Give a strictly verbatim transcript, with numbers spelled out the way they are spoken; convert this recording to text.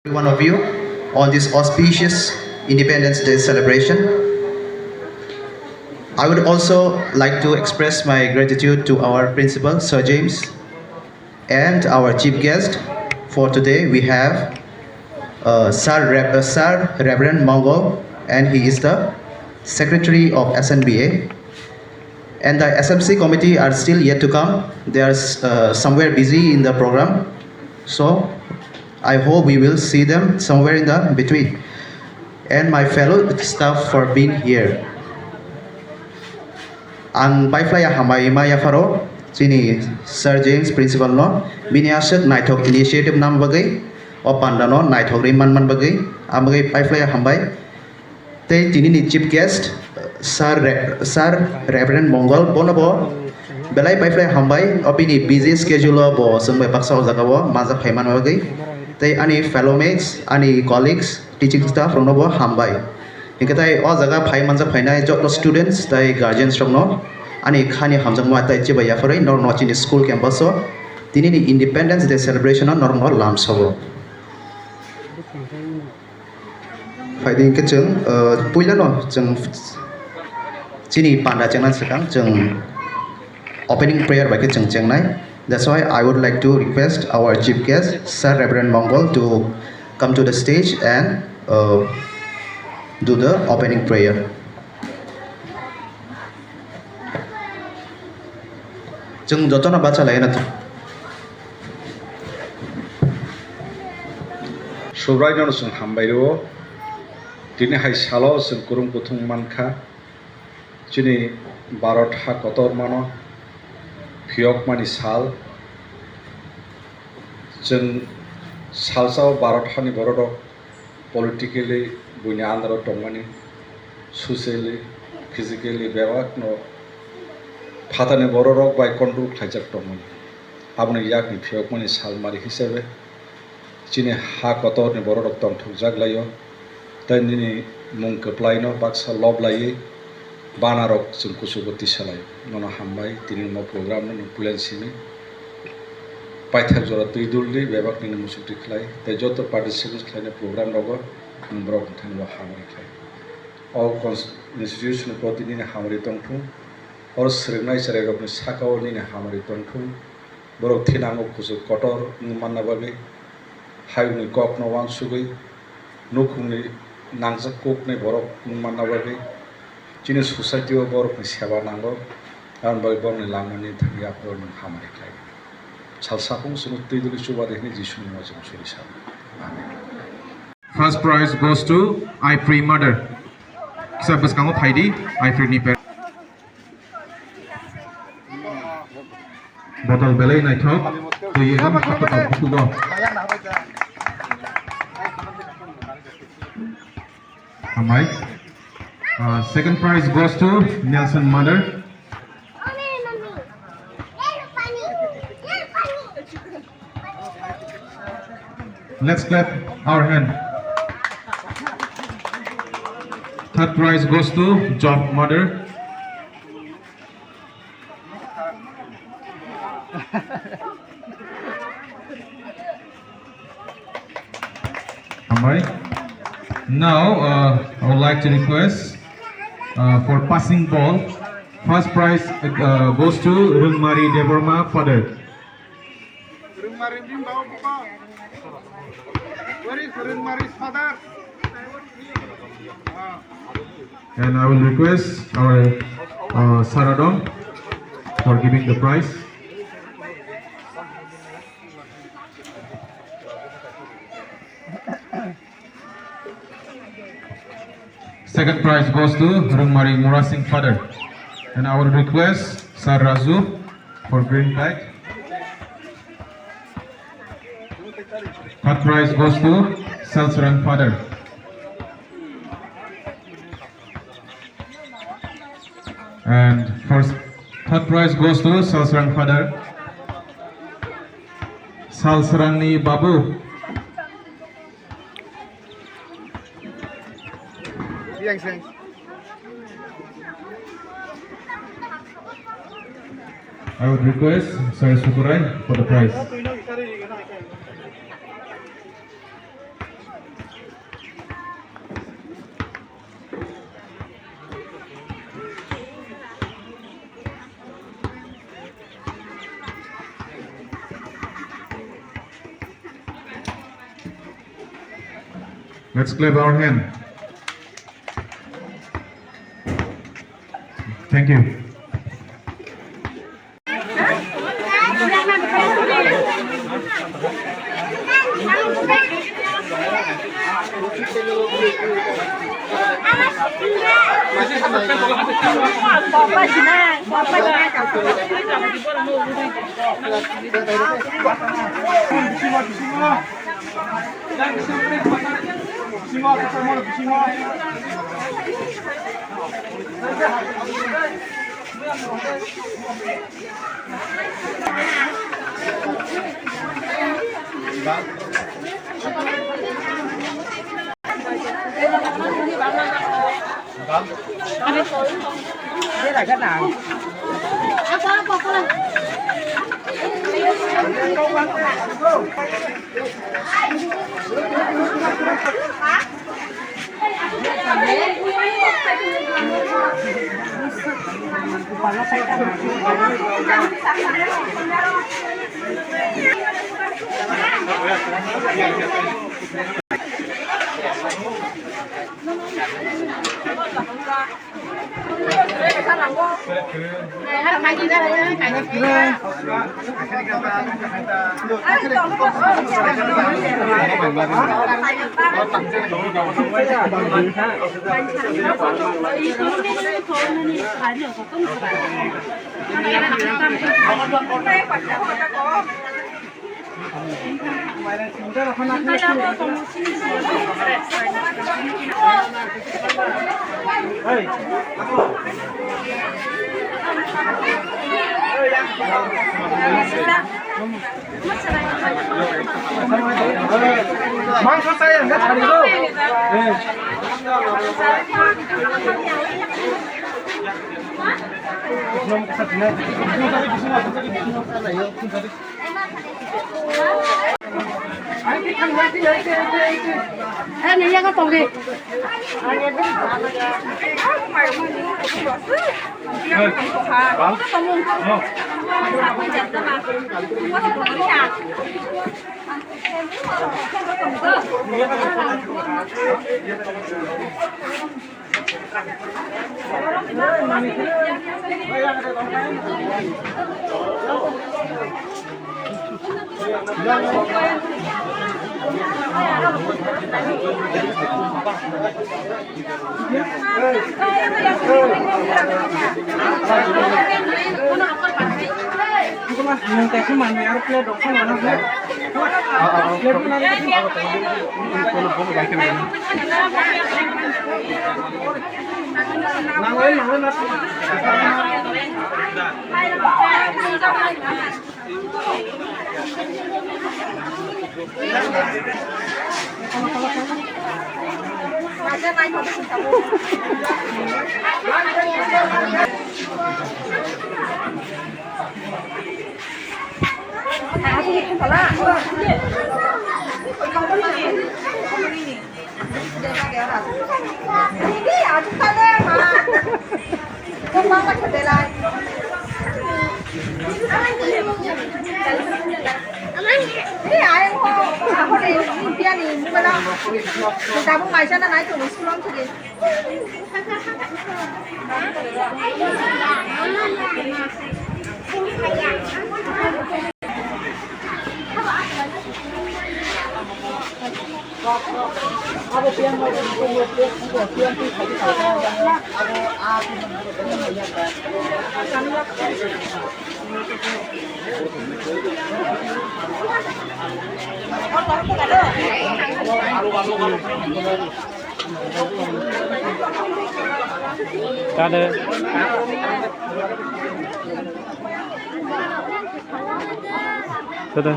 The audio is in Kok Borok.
every one of you on this auspicious Independence Day celebration. I would also like to express my gratitude to our principal, Sir James, and our chief guest for today. We have uh, Sir, Rev- uh, Sir Reverend Mongol, and he is the secretary of S N B A. And the S M C committee are still yet to come. They are uh, somewhere busy in the program. So I hope we will see them somewhere in the between. And my fellow staff for being here. Ang paiphlai hambai ma yapharo chini Sir James principal no bini aswk naithok initiative nam bagwi o panda no naithok ri man man bagwi abagwi paiphlai hambai. Tei tinini chief guest, Sir Re- Sir Reverend Mongol, bono bo belai paiphlai hambai, o bini busy schedule o bo chwng bai baksa o jaga o manjak phai manna bagwi. Tei ani fellow mates, ani colleagues, teaching staff rokno bo hambai. Hinkhe tai o jaga phai manjak phainai joto students tei guardians rokno ani khani hamjakma tei chibai yapharwi norokno chini school campus o tinini Independence Day celebration o norokno lamsogo. Phaidi hinkhe chwng, uh, puilano chwng chini panda chengna swkang chwng opening prayer bai khe chwng chengnai. That's why I would like to request our chief guest, Sir Reverend Mongol, to come to the stage and uh, do the opening prayer. Chwng jotono bacha lai na. Subraino chwng hambai rwo. Tini hai salo chwng kwrwng kuthung mankha. Chini Bharat ha kotor mano phiyokmani sal. Chwng salsao Bharat hani bororok politically buini under o tongmani, socially, physically bebakno phatani bororok bai control khlaijak tongmani. Aboni yakni phiyokmani salmari hisabe chini ha kotorni bororok tongthokjak laio, tei nini mung kwplaino baksa lob laiwi banarok chwng kuchugo tisa laio. Nono hambai, tini mo program no nwng pulen simi. Paithak jora twi duldi bebak nini muchukdi khlai tei joto participants khlainai program rogo nwng borok thani bo hamari khlai. O cons- institution ni proti nini hamari tongthung, oro swrwngnai chwrairokni sakao nini hamari tongthung, borok thinango kuchuk kotor wng manna bagwi, hayungni kokno uansugwi, nukhungni nangjak koknai borok wng manna bagwi, chini society o borokni seba nango, aboni bagwi borokni langmani thangwi aphuru nwng hamari khlai. Sal saphung chwngno twi duli chuba de hwnwi Jisuni mungwi chwng suri sano. Amen. First prize goes to Aipri mother. Kisa bwskango phaidi, Aipri ni parents. Bottle belai naithok, twi ekdom khapta bukugo. Hambai. Uh, second prize goes to Nelson mother. Let's clap our hand. Third prize goes to Job mother. Hambai. Now, uh, I would like to request uh, for passing ball. First prize uh, goes to Rungmari Debbarma, father. Rungmari bini baba baba. Where is Rungmari's father? Ah. And I will request our uh, Saradon for giving the prize. Second prize goes to Rungmari Murasing father. And I will request Sir Raju for green bag. Third prize goes to Salsrang father. And first, third prize goes to Salsrang father. Salsrangni babu. I would request Sir Sukurai for the prize. Let's clap our hand. Thank you. Mangso saya enggak hari itu. Eh. Tabuk maisa na nai tong school ang thidi. Kade. Kade.